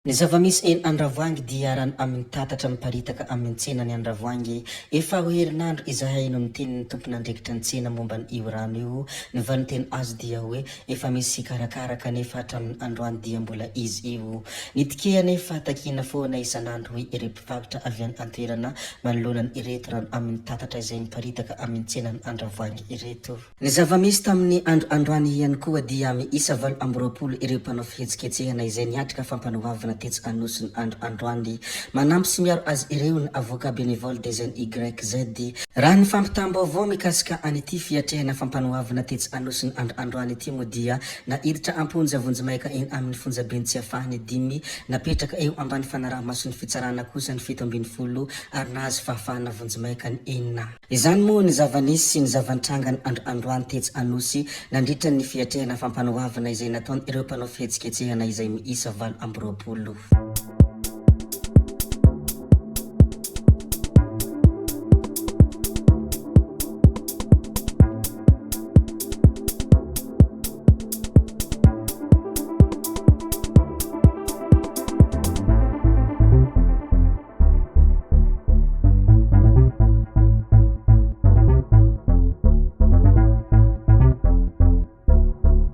Ny zava-misy eny Andravoahangy dia rano amin'ny tatatra miparitaka amin'ny tsenan'i Andravoahangy. Efa ho herinandro izahay no niteny ny tompon'andraikitra ny tsena momba io rano io. Ny valinteny azo dia hoe efa misy hikarakara kanefa hatramin'ny androany dia mbola izy io. Ny tike anefa takiana foana isan'andro hoy ireo mpivarotra avy any an-toerana manoloana ireto rano amin'ny tatatra izay miparitaka amin'ny tsenan'i Andravoahangy ireto. Ny zava-misy tamin'ny andro androany ihany koa dia miisa 28 ireo mpanao fihetsiketsehana izay niatrika fampanoavana tetsy Anosy ny andro androany. Manampy sy miaro azy ireo ny Avocat Bénévole des NYZ. Raha ny fampitam-baovao mikasika an'ity fiatrehana fampanoavana tetsy Anosy ny andro androany ity moa dia naiditra am-ponja vonjimaika eny amin'ny fonjaben'i Tsiafahy ny dimy, napetraka eo ambany fanaraha-mason'ny fitsarana kosa ny 17 ary nahazo fahafahana vonjimaika ny enina. Izany moa ny zava-nisy sy ny zava-nitranga ny andro androany tetsy Anosy nandritra ny fiatrehana fampanoavana izay nataon'ireo mpanao fihetsiketsehana izay miisa 28.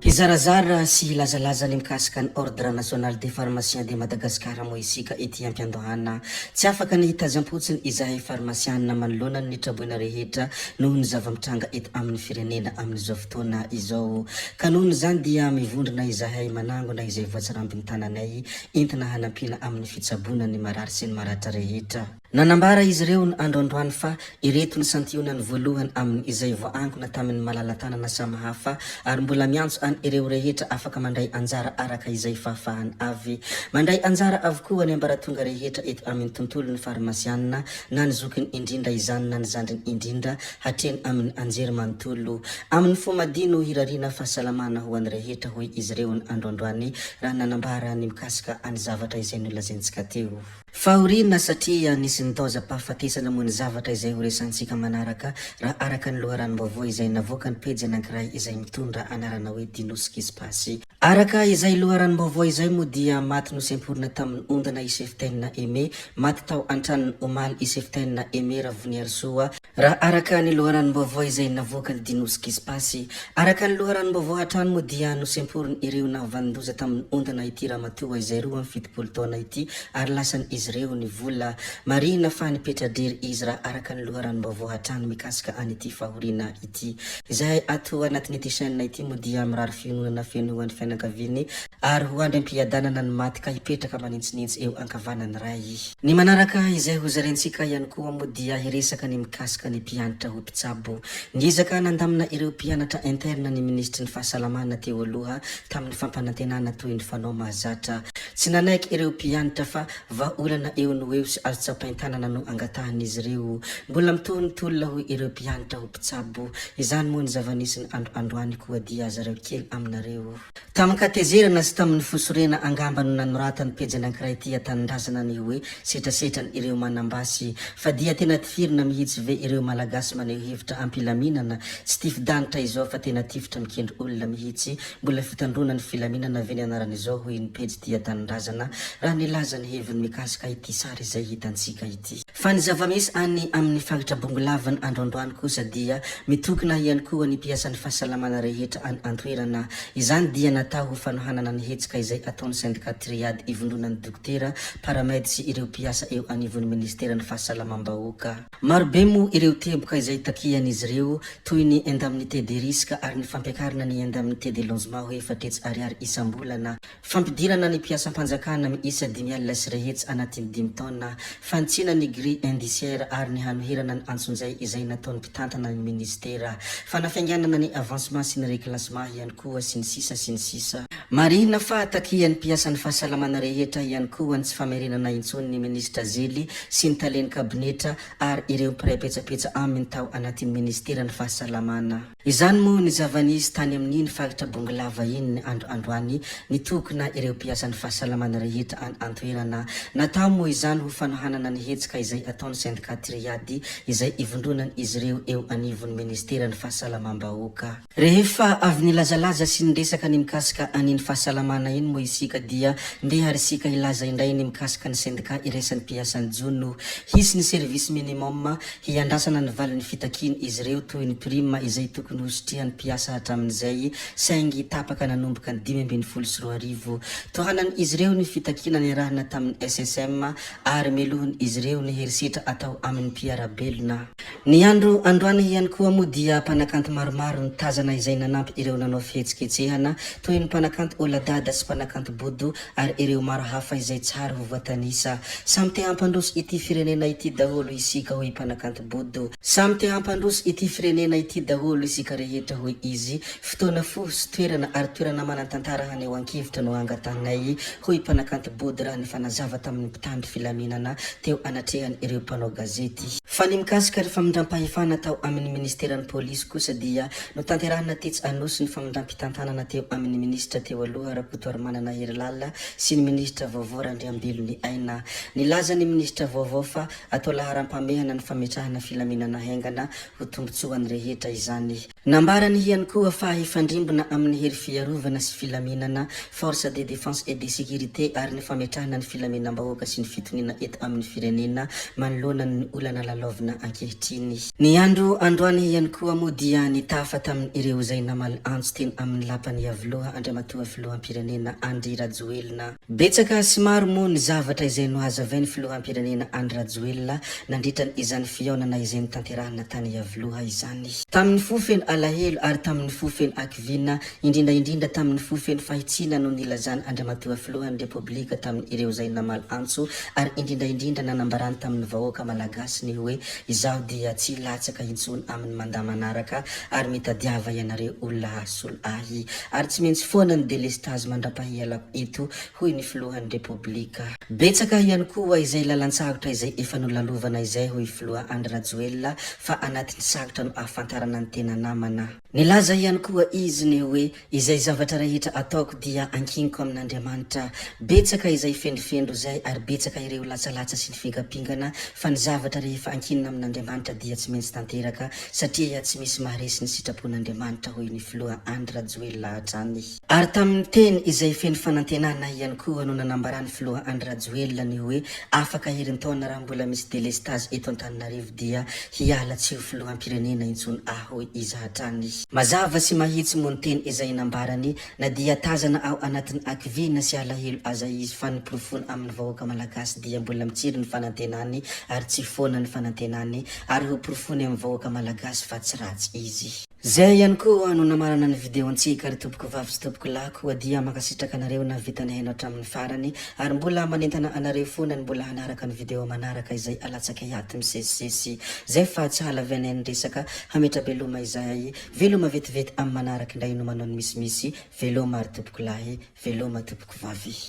Hizarazara sy hilazalaza ny mikasika ny Ordre National des Pharmaciens de Madagascar moa isika ety am-piandohana. Tsy afaka ny hitazam-potsiny izahay farmasianina manoloana ny traboina rehetra noho ny zava-mitranga eto amin'ny firenena amin'izao fotoana izao. Ka noho izany dia mivondrona izahay manangona izay voatsirambin'ny tananay entina hanampiana amin'ny fitsaboana ny marary sy ny maratra rehetra. Nanambara izy ireo ny andro androany fa ireto ny santionany voalohany amin izay voaangona tamin ny malala-tanana samy hafa ary mbola miantso an ireo rehetra afaka mandray anjara araka izay fahafahany avy. Mandray anjara avokoa ny ambaratonga rehetra eto amin tontolon ny farmasianina na ny zokiny indrindra izany na ny zandriny indrindra hatreny amin ny anjery manontolo. Amin ny fo madio no hirariana fahasalamana ho an rehetra hoy izy ireo ny andro androany raha nanambara ny mikasika any zavatra izay nolazaintsika teo. Fahoriana satria nisy nitaozam-pahafatesana moa ny zavatra izay ho resahantsika manaraka raha araka ny loharanom-baovao izay navoakan'ny pejy anankiray izay mitondra anarana hoe Dinoskispace. Araka izay loharanom-baovao izay moa dia maty nosemporina tamin'ny ondana i Seftaine Aimé, maty tao an-tranony omaly i Seftaine Aimé Ravoniarisoa, Raha araka ny loharanom-baovao izay navoakan'ny Dinoski Spasy. Araka ny loharanom-baovao hatrany moa dia nosemporin' ireo nahavanon-doza tamin'ny ondana ity ramatoa izay 72 taona ity ary lasan' izy ireo ny vola. Marihina fa nipetra-drery izy raha araka ny loharanom-baovao hatrany mikasika an'ity fahoriana ity. Izahay ato anatin'ity chaîne ity moa dia mirary fiononana feno ho an'ny fianakaviany ary ho andry am-piadanana ny maty ka hipetraka manintsinitsy eo ankavanan'ny Ray. Ny manaraka izay hozarentsika ihany koa moa dia hiresaka ny mikasika ny mpianatra ho mpitsabo. Niezaka nandamina ireo mpianatra interne ny minisitry ny fahasalamana teo aloha tamin'ny fampanantenana toy ny fanao mahazatra. Tsy nanaiky ireo mpianatra fa vahaolana eo no eo sy azo tsapain-tanana no angatahan'izy ireo. Mbola mitohy ny tolona hoy ireo mpianatra ho mpitsabo. Izany moa ny zava-nisy ny andro androany koa dia zareo kely aminareo. Tamin-katezerana sy tamin'ny fo sorena angamba no nanoratan'ny pejy anankiray tia tanindrazana ny hoe setrasetran ireo manam-basy. Fa dia tena tifirina mihitsy ve ireo Malagasy maneho hevitra am-pilaminana? Tsy tifi-danitra izao fa tena tifitra mikendry olona mihitsy. Mbola fitandroana ny filaminana ve ny anaran'izao hoy ny pejy tia tanindrazana raha nilaza ny heviny mikasika ity sary izay hitantsika ity. Fa ny zava-misy any amin'ny faritra Bongolava ny andro androany kosa dia mitokona ihany koa ny mpiasan'ny fahasalamana rehetra any an-toerana. Izany dia natao ho fanohanana ny hetsika izay ataon'ny sendika Triad ivondronan'ny dokotera, paramed sy ireo mpiasa eo anivon'ny ministeran'ny fahasalamam-bahoaka. Marobe moa ireo teboka izay takian'izy ireo toy ny indemnité de risque ary ny fampiakarana ny indemnité de logement ho 400 ariary isam-bolana. Fampidirana ny mpiasam-panjakana miisa 350 anatin'ny dimy taona, fanitsiana ny grille indiciaire ary ny hanoherana ny antsonjay izay nataon'ny mpitantana ny minisitera, fanafainganana ny avancement sy ny reclassement ihany koa sy ny sisa sy ny sisa. Marihina fa takian'ny mpiasan'ny fahasalamana rehetra ihany koa ny tsy famerenana intsony ny minisitra Zely sy ny talen'ny kabinetra ary ireo mpiray petsapetsa aminy tao anatin'ny minisiteran'ny fahasalamana. Izany moa ny zava-nisy tany amin'iny faritra Bongolava iny ny andro androany, nitokona ireo mpiasan'ny fahasalamana rehetra any an-toerana. Natao. Natao moa izany ho fanohanana ny hetsika izay ataon'ny sendikà Triady izay ivondronan'izy ireo eo anivon'ny ministeran'ny fahasalamam-bahoaka. Rehefa avy nilazalaza sy niresaka ny mikasika an'iny fahasalamana iny moa isika dia ndeha ary isika hilaza indray ny mikasika ny sendikà iraisan'ny mpiasan'ny jono. Hisy ny service minimum hiandrasana ny valin'ny fitakian izy ireo toy ny prime izay tokony hositrihan'ny mpiasa hatramin'izay saingy tapaka nanomboka ny 2015. Tohanan izy ireo ny fitakiana niarahana tamin'ny SSM ary melohin izy ireo ny herisetra atao amin'ny mpiara-belona. Ny andro androany ihany koa moa dia mpanakanto maromaro no tazana izay nanampy ireo nanao fihetsiketsehana toy ny mpanakanto Ola Dada sy mpanakanto Bodo ary ireo maro hafa izay tsary ho voatanisa. Samy te hampandroso ity firenena ity daholo isika hoy mpanakanto Bodo. Samy te hampandroso ity firenena ity daholo isika rehetra hoy izy. Fotoana fohy sy toerana ary toerana manan-tantara hanehoan-kevitra no angatahanay hoy mpanakanto Bodo raha nifanazava tamin'ny mpitandro filaminana teo anatrehan' ireo mpanao gazety. Fa ny mikasika ny famindram-pahefana tao amin' ny ministeran'ny polisy kosa dia notanterahina tetsy Anosy ny famindram-pitantanana teo amin' ny minisitra teo aloha Rakotoarimanana Herilala sy ny minisitra vaovao Randriambelony Aina. Nilaza ny minisitra vaovao fa atao laharam-pahamehana ny fametrahana filaminana haingana ho tombontsoan'ny rehetra izany. Nambarany ihany koa fa hifandrimbona amin'ny hery fiarovana sy filaminana, Force de défense et de sécurité, ary ny fametrahana ny filaminam-bahoaka sy ny fitoniana eto amin'ny firenena manoloana ny olana lalaovina ankehitriny. Ny andro androany ihany koa moa dia nitafa tamin'ireo izay namaly antso teny amin'ny lapan'i Iavoloha Andriamatoa Filoham-pirenena Andry Rajoelina. Betsaka sy maro moa ny zavatra izay nohazavain'ny Filoham-pirenena Andry Rajoelina nandritra izany fihaonana izay notanterahina tany Iavoloha izany. Tamin'ny fo feno alahelo ary tamin'ny fo feno hakiviana, indrindra indrindra tamin'ny fo feno fahitsiana no nilazan' Andriamatoa Filohan'ny Repoblika tamin'ireo izay namaly antso ary indrindra indrindra nanambarany tamin'ny vahoaka Malagasy ny hoe izaho dia tsy hilatsaka intsony amin'ny mandat manaraka ary mitadiava ianareo olona hahasolo ahy ary tsy maintsy foana ny delestazy mandrapahialako eto hoy ny filohan'ny Repoblika. Betsaka ihany koa izay lalan-tsarotra izay efa nolalovana izay hoy filoha Andry Rajoelina fa anatin'ny sarotra no ahafantarana ny tena namana. Nilaza ihany koa izy ny hoe izay zavatra rehetra ataoko dia ankiniko amin'Andriamanitra. Betsaka izay fendrofendro izay ary betsaka ireo latsalatsa sy ny fingampingana fa ny zavatra rehefa ankinina amin'Andriamanitra dia tsy maintsy tanteraka satria tsy misy maharesy ny sitrapon'Andriamanitra hoy ny filoha Andry Rajoelina hatrany. Ary tamin'ny teny izay feno fanantenana ihany koa no nanambaran'ny filoha Andry Rajoelina ny hoe afaka herintaona raha mbola misy delestazy eto Antananarivo dia hiala tsy ho filoham-pirenena intsony aho hoy izy hatrany. Mazava sy mahitsy moa ny teny izay nambarany na dia tazana ao anatin'ny hakiviana sy alahelo aza izy fa ny porofoina amin'ny vahoaka malagasy dia mbola mitsiry ny fanantenany ary tsy foana ny fanantenany ary ho porofoiny amin'ny vahoaka malagasy fa tsy ratsy izy. Zay ihany koa no namarana ny video antsika ry tompoko vavy sy tompoko lahy koa dia mankasitraka anareo nahavita nihaino hatramin'ny farany ary mbola manentana anareo foana ny mbola hanaraka ny video manaraka izay alatsakay ato misesisesy zay fa tsy hahalavianay ny resaka hametra-beloma izahay veloma vetivety amin'ny manaraka indray no manao ny misimisy veloma ry tompoko lahy veloma tompoko vavy.